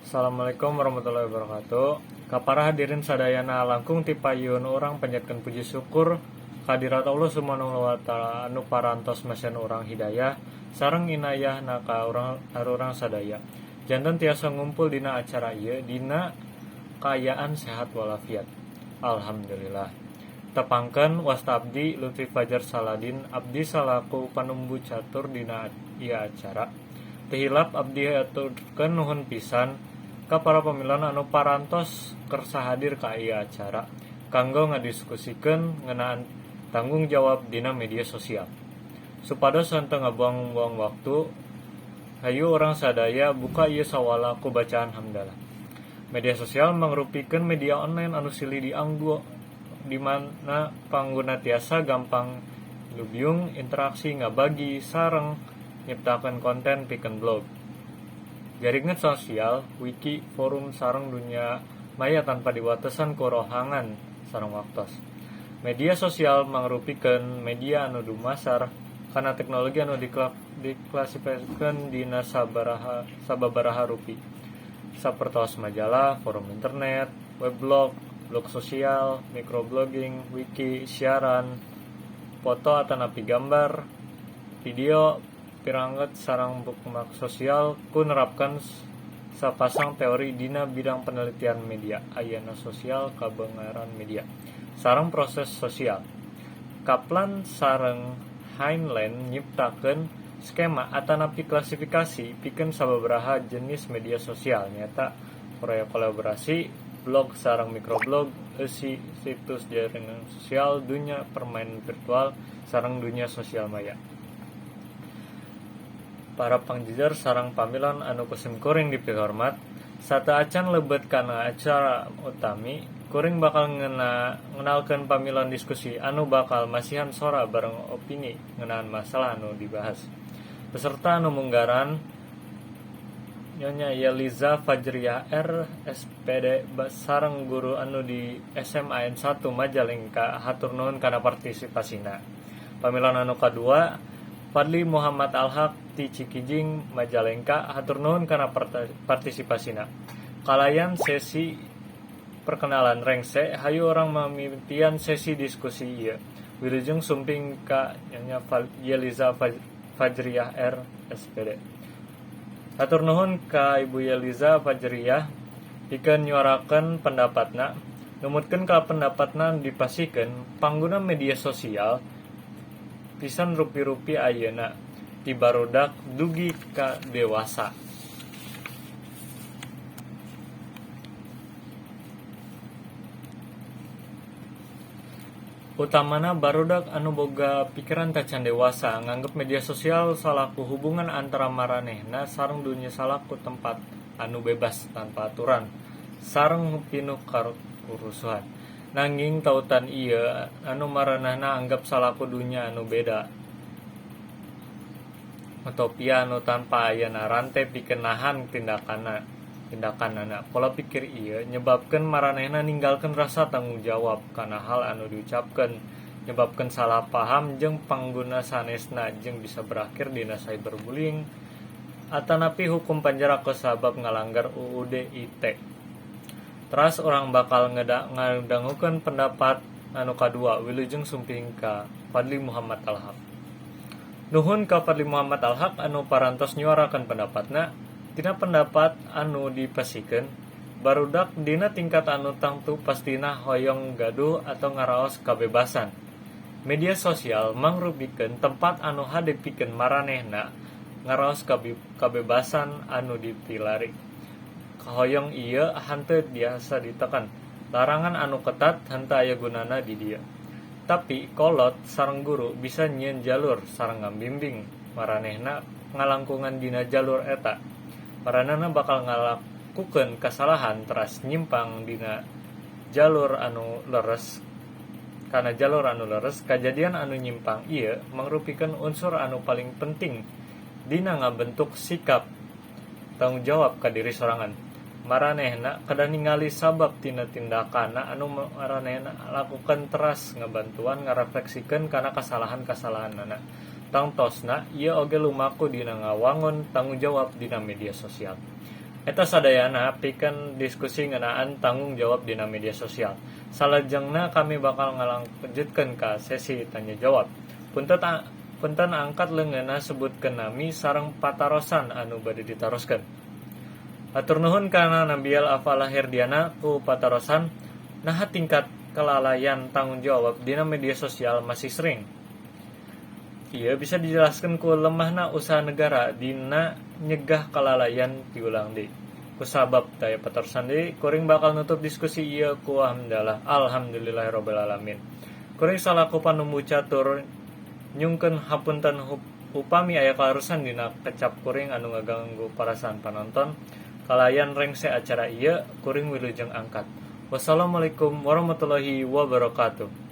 Assalamualaikum warahmatullahi wabarakatuh. Ka para hadirin sadayana, langkung ti payun urang panjatkeun puji syukur kehadirat Allah Subhanahu wa taala anu parantos masihan urang hidayah sareng inayahna ka urang arurang sadaya. Janten tiasa ngumpul dina acara ieu dina kaayaan sehat walafiat. Alhamdulillah. Tepangkeun, wasta abdi Lutfi Fajar Saladin, abdi salaku panumbu catur dina ieu acara. Teu hilap abdi haturkeun nuhun pisan ka para pamilon anu parantos kersa hadir ka ieu acara kanggo ngadiskusikeun ngeunaan tanggung jawab dina media sosial. Supados henteu ngabuang-buang waktu, hayu urang sadaya buka ieu sawala ku bacaan hamdalah. Media sosial mangrupikeun media online anu silih dianggo di mana pangguna tiasa gampang lubiung, interaksi, ngabagi, sareng nyiptakeun konten pikeun blog, jaringan sosial, wiki, forum, sareng dunya maya tanpa diwatesan ku rohangan sareng waktos. Media sosial mangrupikeun media anu dumasar kana teknologi anu diklasifikasikeun dina sababaraha rupi, sapertos majalah, forum internet, weblog, blog sosial, microblogging, wiki, siaran, foto atanapi gambar, video, pirangkat sareng bookmark sosial ku nerapkeun sapasang teori dina bidang penelitian media ayana sosial kabeungharan media sareng proses sosial. Kaplan sareng Heinlein nyiptakeun skema atanapi klasifikasi pikeun sababaraha jenis media sosial, nyaeta proyek kolaborasi, blog sareng microblog, eusi situs jaringan sosial, dunya permainan virtual, sareng dunya sosial maya. Para pangjejer sareng pamilon anu ku simkuring dipihormat, sateuacan lebet kana acara utami, kuring bakal ngenalkeun pamilon diskusi anu bakal masihan sora bareng opini ngeunaan masalah anu dibahas. Peserta anu munggaran Nyonya Yeliza Fajriah R SPD sareng guru anu di SMAN 1 Majalengka, hatur nuhun kana partisipasina. Pamilon anu kadua Fadli Muhammad Alhaq ti Cikijing Majalengka, hatur nuhun kana partisipasina. Kalayan sesi perkenalan rengse, hayu urang mamimitian sesi diskusi ieu. Wilujeng sumping ka Nyonya Yeliza Fajriah R SPD. Hatur nuhun ka Ibu Yeliza Fajriah pikeun nyuarakeun pendapatna. Numutkeun ka pendapatna dipasihkeun, pangguna media sosial pisan rupi-rupi ayeuna ti barudak dugi ka dewasa. Utamana barudak anu boga pikiran tacan dewasa nganggep media sosial salaku hubungan antara maranehna sareng dunya salaku tempat anu bebas tanpa aturan sareng pinuh karusuhan. Nanging tautan ieu anu maranehna anggap salaku dunya anu beda, utopia anu tanpa ayana rante pikeun nahan tindakanana. Pola pikir ieu nyebabkeun maranehna ninggalkeun rasa tanggung jawab kana hal anu diucapkeun, nyebabkeun salah paham jeung pangguna sanesna jeung bisa berakhir dina cyberbullying atanapi hukum panjara kusabab ngalanggar UUD ITE. Teras urang bakal ngadangukeun pendapat anu kadua, wilujeng sumping ka Fadli Muhammad Alhaq. Nuhun ka Fadli Muhammad Alhaq anu parantos nyuarakeun pendapatna. Tina pendapat anu dipasihkeun, barudak dina tingkat anu tangtu pastina hoyong gaduh atau ngaraos kabebasan. Media sosial mangrupikeun tempat anu hade pikeun maranehna ngaraos kabebasan anu dipilari. Kahoyong ieu henteu tiasa ditekan. Larangan anu ketat henteu aya gunana di dieu. Tapi kolot sareng guru bisa nyieun jalur sareng ngabimbing maranehna ngalangkungan dina jalur eta. Maranehna bakal ngalakukeun kasalahan teras nyimpang dina jalur anu leres kana jalur anu leres. Kajadian anu nyimpang ieu mangrupikeun unsur anu paling penting dina ngabentuk sikap tanggung jawab ka diri sorangan. Maranehna kedah ningali sabab tina tindakanna anu maranehna lakukeun teras ngabantuan ngarefleksikeun kana kasalahan-kasalahanana. Tangtosna ieu oge lumaku dina ngawangun tanggung jawab dina media sosial. Eta sadayana pikeun diskusi ngeunaan tanggung jawab dina media sosial. Salajengna kami bakal ngalanjutkeun ka sesi tanya jawab. Punten angkat leungeunna sebutkeun nami sareng patarosan anu bade ditaroskeun. Hatur nuhun kana Nabiel Afala Herdiana ku patarosan, naha tingkat kelalaian tanggung jawab dina media sosial masih sering. Ieu bisa dijelaskeun ku lemahna usaha negara dina nyegah kelalaian diulang deui. Kusabab taya patarosan deui, kuring bakal nutup diskusi ieu ku hamdalah alhamdulillahirabbil alamin. Kuring salaku panumbu catur nyungkeun hapunten upami aya kaleresan dina kecap kuring anu ngaganggu parasaan panonton. Kalayan rengse acara ieu, kuring wilujeng angkat. Wassalamualaikum warahmatullahi wabarakatuh.